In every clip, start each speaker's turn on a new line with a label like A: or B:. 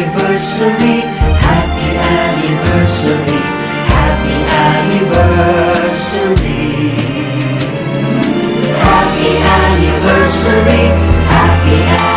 A: anniversary, happy anniversary, happy anniversary, happy anniversary, happy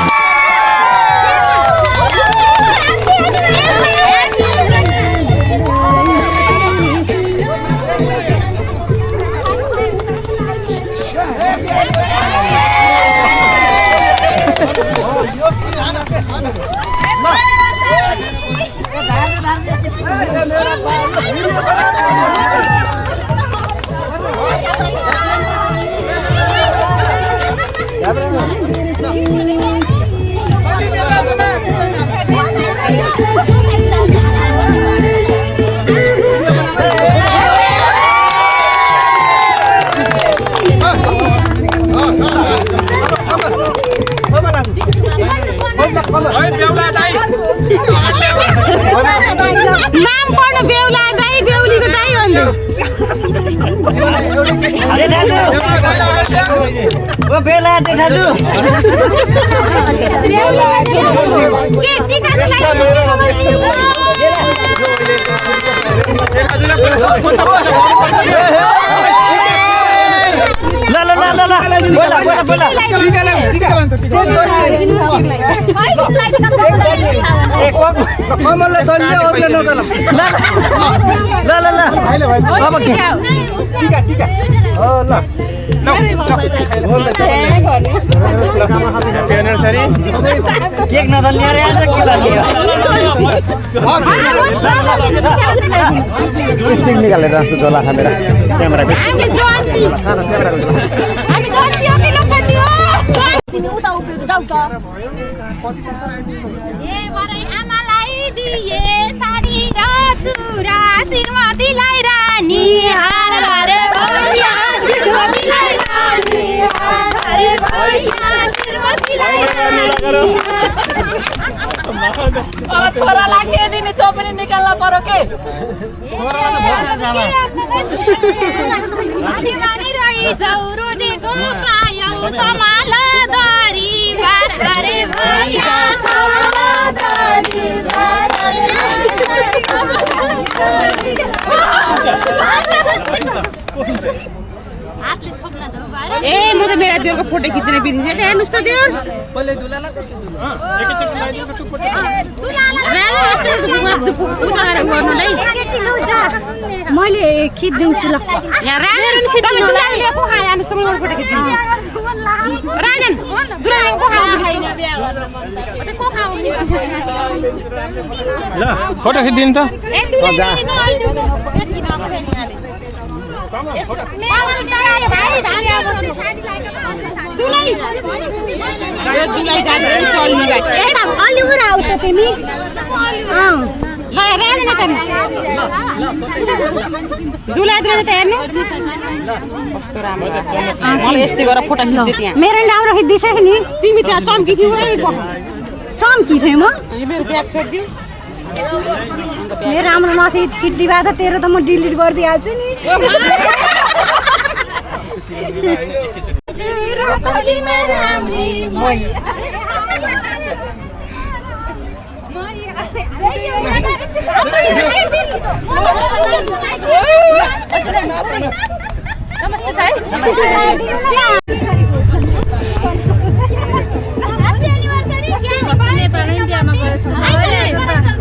B: नाम पढ्नु बेहुला दाइ बेहुलीको दाइ भन्नु
C: ओ बेहुला दाजु ल ल ल ल बोला बोला बोला
D: कमलले दल्यो अरूले नदल
C: ल ल ल अब के
D: टिका टिका हो ल
C: केक नदल्ने अरे आज के दल्ने स्टिक निकालेर जस्तो झोला खामेर क्यामेरा
B: आमालाई दिए साडी र चुरा श्रीमतीलाई रानी हार रे भैया श्रीमतीलाई रानी हार रे भैया श्रीमतीलाई रानी
E: छोरालाई के दिने तँ पनि निकाल्न पर्यो के
B: भाग्यमानी रहिछौ रोजेको पायौ समाल दरी भार रे भैया समाल दरी भार हातले छोप्न दौ बार
E: ए म त मेरा देउरको फोटो खिच्ने बिर्सिए त हेर्नुस् त देउर
D: पहिले दुलाला कस्तो एकैचोटी लाइदिएको टुप्पो
B: मैले खिचिदिन्छु ल
E: यहाँ राजन खिच्नु होला को खाए हेर्नुस् त म फोटो खिच्दिन्छु राजन दुला को खाए को खाउने
D: ल फोटो खिच्दिन त
B: मेरो राम्रो खिचिदिइसक्यो नि
E: तिमी त्यहाँ चम्की थियौ
B: चम्की थिएँ म
E: मेरो ब्याग छोडिदिउ
B: मेरो राम्रो नखिच्दी भए त तेरो त म डिलिट गरिदिइहाल्छु नि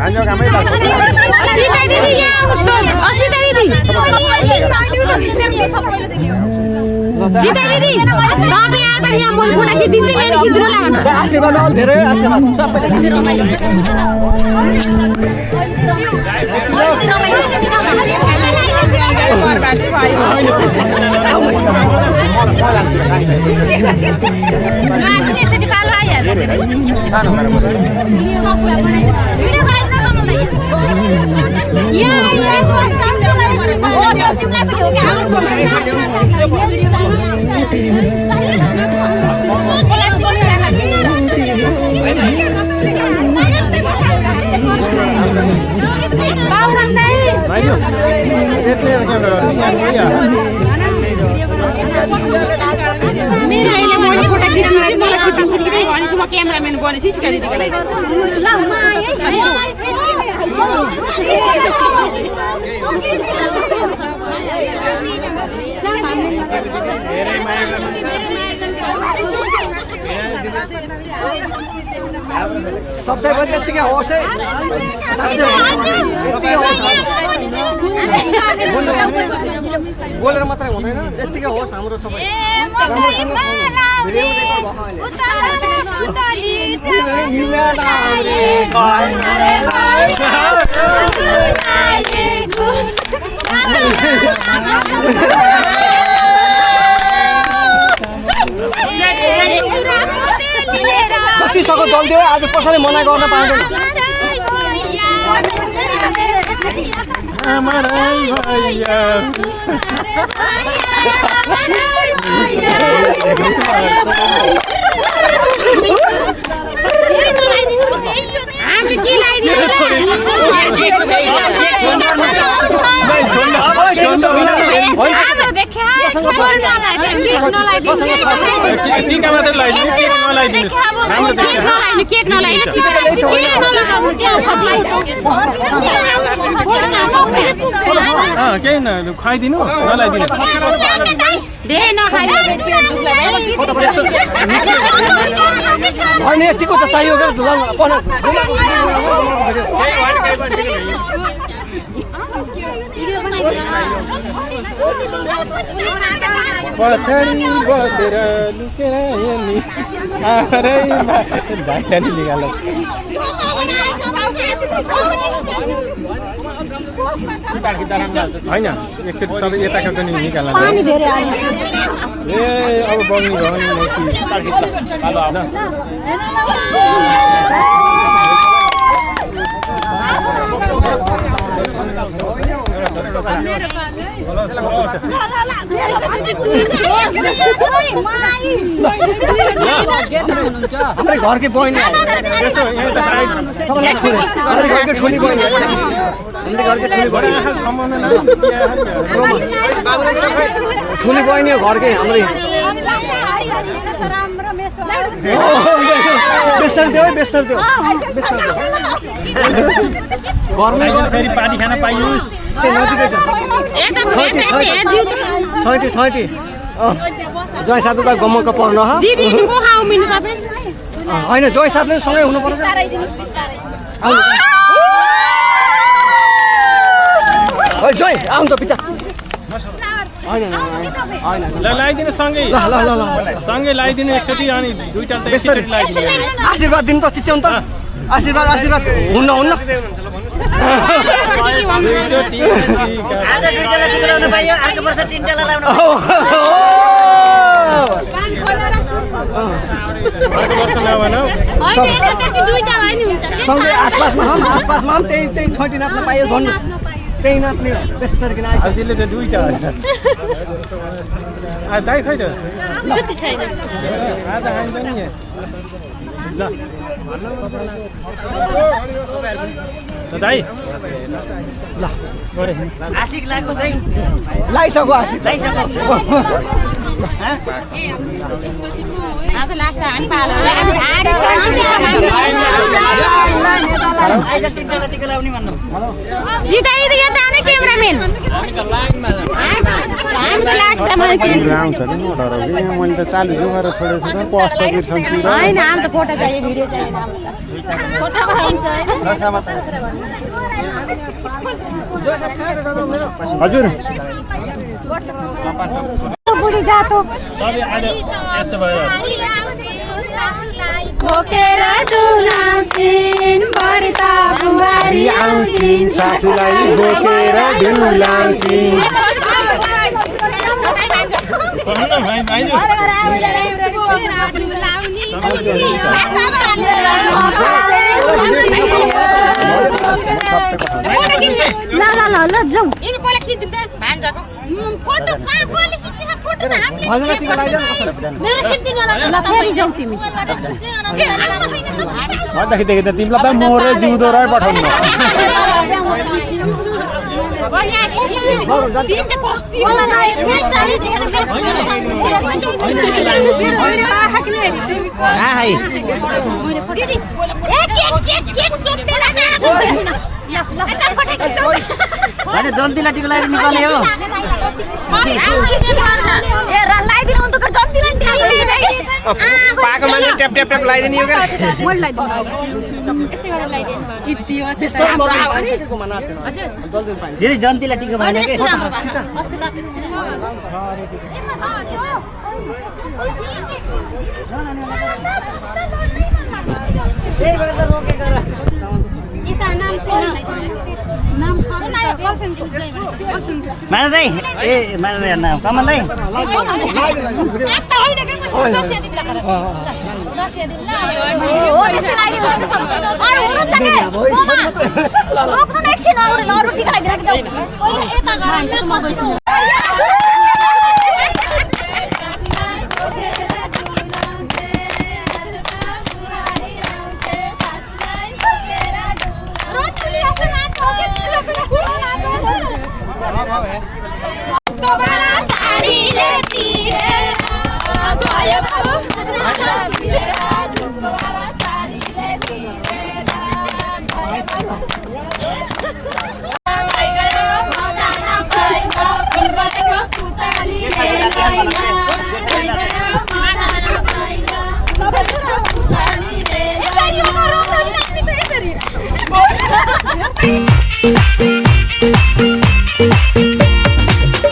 E: सीता दिदी यहाँ आउनुहोस् त सीता दिदी सीता दिदी तपाईँ आएपछि यहाँ मैले फोटो खिचिदिन्छु मैले खिच्नु लाग्नु
D: आशीर्वाद आउँ धेरै आशीर्वाद
B: Bau
E: मेरो अहिले मैले फोटो खिच्न मलाई खिच्न सिक्दै भनेछु म क्यामेराम्यान बनेछु सिका दिदीको लागि
B: ल म
C: सधैँभरि यत्तिकै होस् है बोलेर मात्रै हुँदैन यत्तिकै होस् हाम्रो सबै जतिसक्दो दल दियो आज कसैले मना गर्न पाउँदैन
D: टिका मात्रै लगाइदिनु केक नलाइदिनु
E: केक नलाइदिनु
D: केही न खुवाइदिनु नलाइदिनु
C: होइन यतिको त चाहियो
D: पछाडि बसेर लुकेर हेर्ने निकाल होइन एकचोटि सबै यताको पनि निकाल्न ए अब बन्नी भयो
C: हाम्रै घरकै बहिनी घरकै ठुली बहिनी ठुली बहिनी हो घरकै हाम्रै बेस्तर देऊ है बेस्तर देऊ घरमै
D: फेरि पानी खान पाइयोस्
C: नजिकै छ 60 जय साथ त गम्मको पर्न होइन जय साथले सँगै हुनुपर्छ जय आउनु त पिता
D: ल लगाइदिनु सँगै सँगै लगाइदिनु एकचोटि अनि दुईटा
C: आशीर्वाद दिनु त चिच्याउनु त आशीर्वाद हुन्न
A: आज दुईटालाई टुक्राउन पाइयो अर्को वर्ष तीनटालाई लाउन
D: अर्को वर्ष नभन
C: सँगै आसपासमा पनि त्यही छैटी नाप्न पाइयो भन्नुहोस् त्यही नाप्ने बेस्तर किन
D: आइसले त दुईटा दाइ खै त आज आइन्छ नि ल दाइ
C: ल
D: गरे
A: आशिक लागेको चाहिँ
C: लाइसक्यो आशिक
D: मैले त चालु जोगाएर छोडेको छु कस्तो बिर्सन्छु
E: होइन आम त फोटो चाहियो भिडियो चाहिएन
D: हजुर
B: बुढी जातो
D: सबै आज यस्तो भयो
E: बोकेर डुलाउँछिन् बढ्ता बुहारी आउँछिन्
D: सासूलाई बोकेर डुलाउँछिन् भन्नु भाइ भाइजू
B: ल जाऊ
C: भजनलाई टिका लगाइदेऊ
B: ल फेरि जाऊ तिमी
D: भन्दाखेरि त तिमीलाई त मोरै जिउँदो रह्यो पठाउनु
A: जन्ती लाटीको लागि निकाल्ने हो
D: पाएको मान्छे ट्याप ट्याप ट्याप लगाइदिने हो क्या
A: फेरि जन्ती लाटीको भएन के त्यही भएर त रोकेको माना दाइ ए माना दाइ नाम कमल दाइ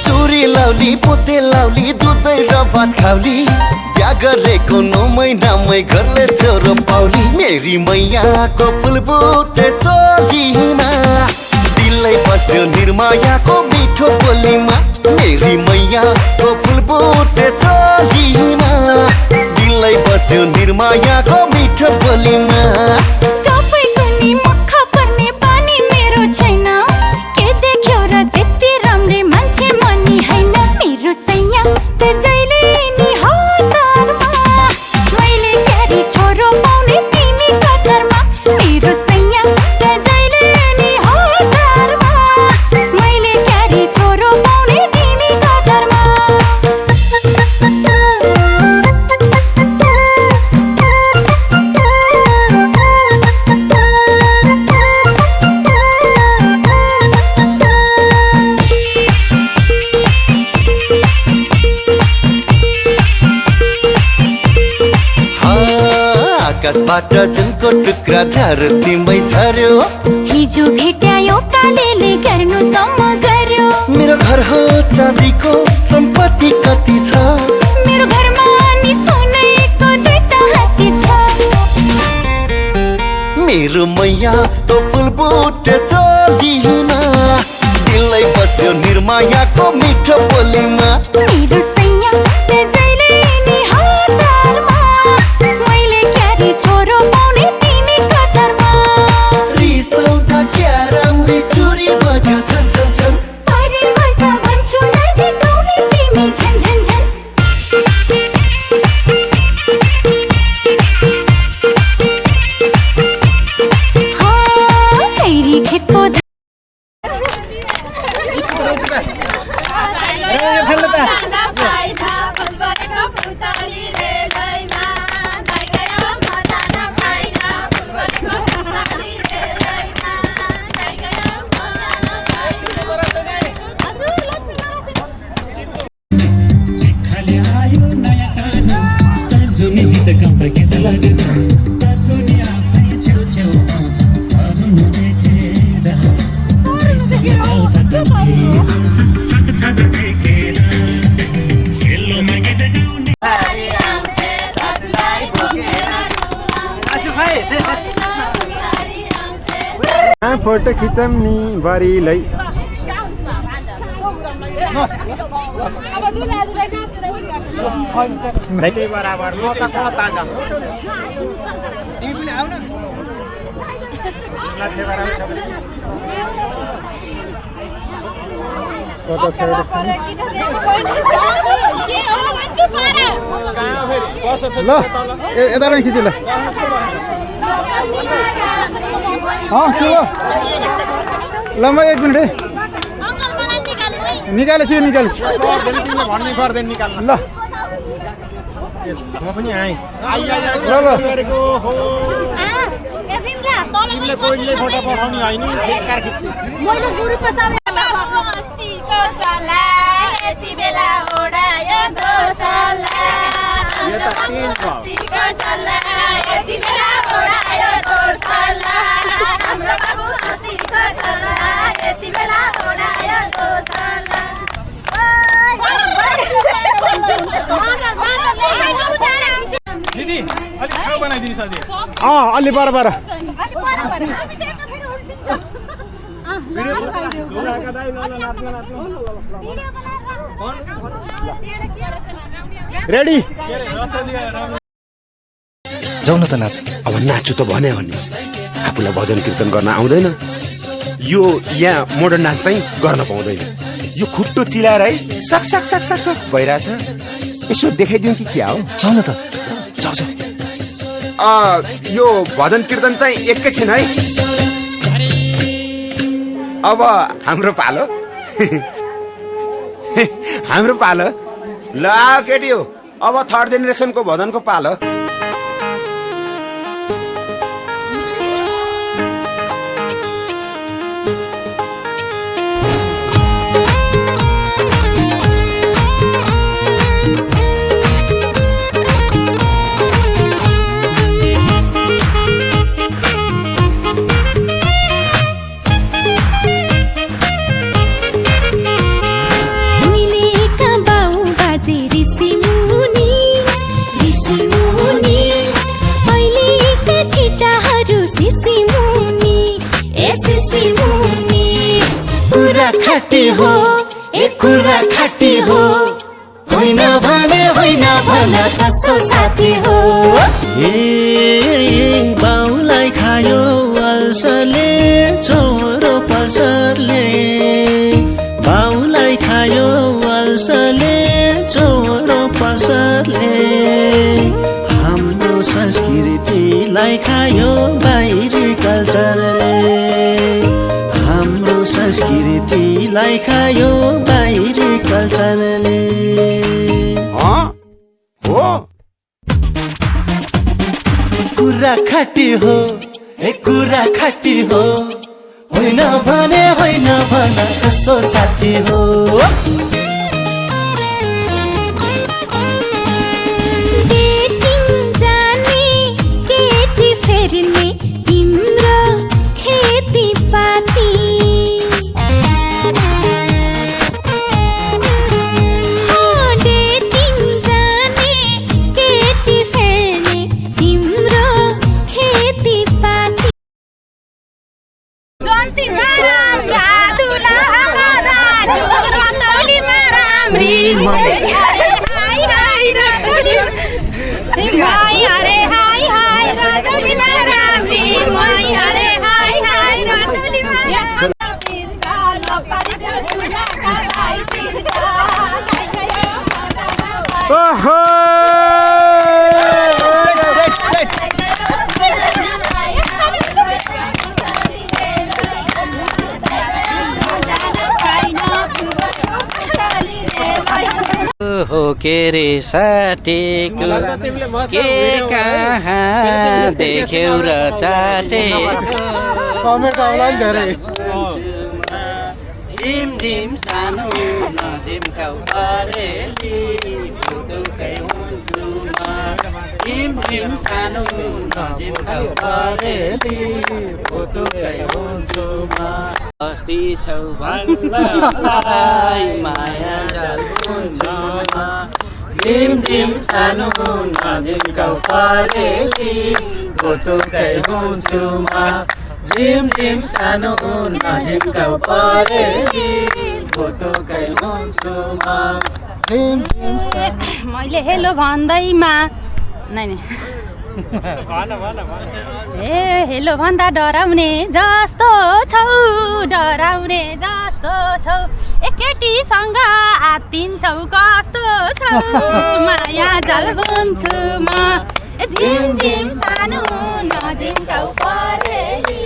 F: चोरी लाउली पोते लाउली दुधै र भात खाउली बिहा गरेको 9 महिनामै घरले छोरो पाउली मेरी मैयाको फुलबुटे चोलीमा दिलै बस्यो निर्मायाको मिठो बोलीमा मेरी मैयाको फुलबुटे चोलीमा दिलै बस्यो निर्मायाको मिठो बोलीमा आकाशबाट जुनको टुक्रा धरतीमै झर्यो
G: हिजो भेट्यायो कालेले गर्नु सम्म गर्यो
F: मेरो घर हो चाँदीको सम्पत्ति कति छ
G: मेरो घरमा नि सोनाको दुईटा हात्ती छ
F: मेरो मैया तो फुलबुटे चोलीमा दिलै बस्यो निर्मायाको मिठो बोलीमा
G: मेरो सैया जहिले नि हतारमा मैले क्यारी छोरो पाउने तिमी कतरमा
F: रिसौदा क्या राम्री चुरी बज्यो छन छन छन
G: परे बस्दा भन्छु नजिकाउने तिमी छन छन छन तेरी खेतको
D: फोटो खिचम नि बरिलै बराबर म त कता जा तिमी पनि आउ न लाछे बराबर छ फोटो खेल्दै ल यता पनि खिच्नु ल ल म 1 मिनेट निकालेछु निकाल तिमीले भन्नै पर्दैन निकाल्न ल म पनि आएँ तिमीले कोहीले फोटो पठाउने होइन बेकार खिच्छु
E: मैले गुरु पसावे अस्तिको चला यति बेला ओडायो दोसला अस्तिको चला यति बेला ओडायो दोसला हाम्रो बाबु अस्तिको चला यति बेला ओडायो दोसला
D: दिदी अलि खाउ बनाइदिनु सधि अलि पर रेडी
H: जाउँ न त नाच अब नाच्छु त भन्यो भने आफूलाई भजन कीर्तन गर्न आउँदैन यो यहाँ मोडर्न डान्स चाहिँ गर्न पाउँदैन यो खुट्टो चिलाएर है सक सक सक सक सक भइरहेछ यसो देखाइदिउँ कि क्या हो जाउँ न त जाऊ यो भजन कीर्तन चाहिँ एकैछिन है अब हाम्रो पालो हाम्रो पालो ल केटी हो अब थर्ड जेनेरेसनको भजनको पालो
F: खाटी हो एक कुरा खाटी हो होइन भने होइन भन कसो साथी हो ए बाउलाई खायो अल्सरले छोरो पसरले बाउलाई खायो अल्सरले छोरो पसरले हाम्रो संस्कृतिलाई खायो बाहिरी कल्चरले हाम्रो संस्कृतिलाई खायो बाहिरी कल्चरले
H: हो
F: कुरा खाटी हो एक कुरा खाटी हो होइन भने होइन भन कसो साथी हो
A: हो के रे साटेको के कहाँ देख्यौ र चाटेको झिम झिम सानो नझिम्काउ अरेली भुतुकै हुन्छु म झिम झिम सानो नझिम्काउ अरेली भुतुकै हुन्छु म अस्ति छौ भन्नलाई माया जाल हुन्छु म झिम झिम सानो नझिम्काउ अरेली भुतुकै हुन्छु म झिम झिम सानो नझिम्काउ परेली भुतुकै हुन्छु म झिम झिम
E: मैले हेलो भन्दैमा नै ए हेलो भन्दा डराउने जस्तो छौ डराउने जस्तो छौ एककेटीसँग आत्तिन्छौ कस्तो छौ माया जाल बुन्छु म झिम झिम सानो नझिम्काउ परेली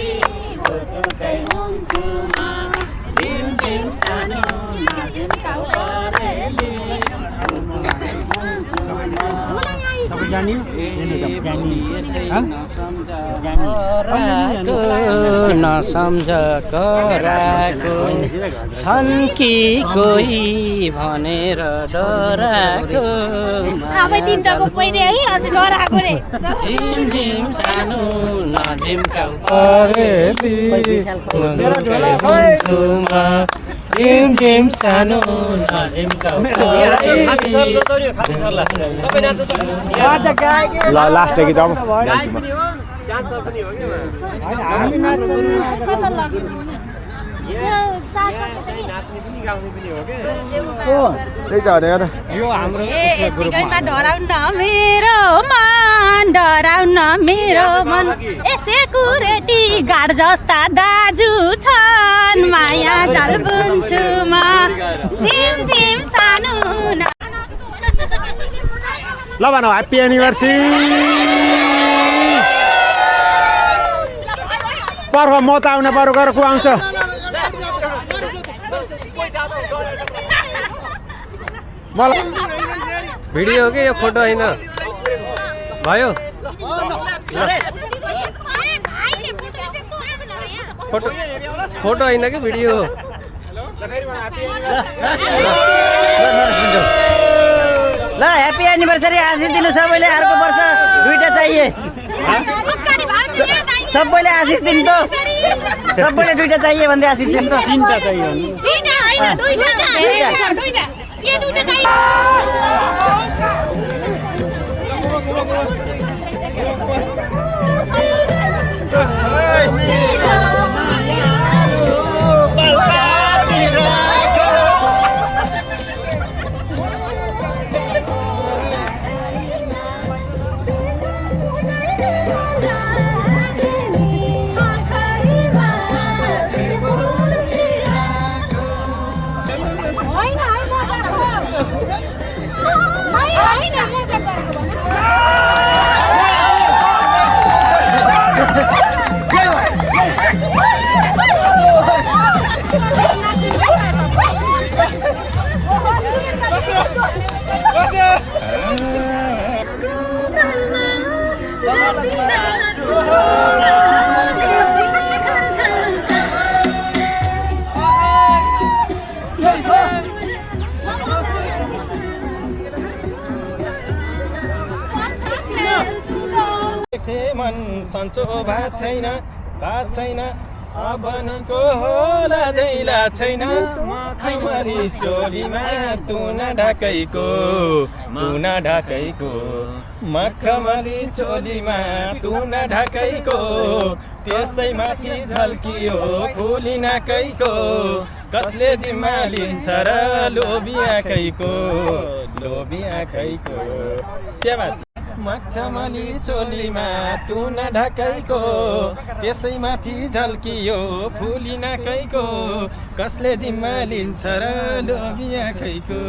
E: भुतुकै हुन्छु म झिम झिम सानो नझिम्काउ
A: जानियो
C: नसम्झ कराको छन् कि कोही भनेर डराको
E: अब तिनटाको पहिले है अझ डराएको रे
C: झिम झिम सानो नझिम्काउ झिम झिम सानो नझिम्काउ
D: ल लास्ट गीत अब
E: कता लाग्यो
D: त्यही त भनेको त
E: यतिकैमा डराउन मेरो मन डराउन मेरो मन यसै कुरेटी गाड जस्ता दाजु छन् माया जाल बुन्छु म झिम झिम सानो
D: ल भन ह्याप्पी एनिभर्सरी पर्ख म त आउन पर्यो गएर को आउँछ मलाई भिडियो हो कि यो फोटो होइन भयो फोटो होइन कि भिडियो हो
A: ल ह्याप्पी एनिभर्सरी आशिष दिनु सबैले अर्को वर्ष दुईटा चाहिए सबैले आशिष दिनु त सबैले दुईटा चाहिए भन्दै आशिष दिनु त तीनटा चाहिए
C: मन सन्चो भएको छैन अब निको होला जैला छैन मखमली चोलीमा तुना ढाकैको मखमली चोलीमा तुना ढाकैको त्यसै माथि झल्कियो फुली नाकैको कसले जिम्मा लिन्छ र लोभी आँखैको सेवा मखमली चोलीमा तुना ढाकैको त्यसै माथि झल्कियो फुली नाकैको कसले जिम्मा लिन्छ र लोभी आँखैको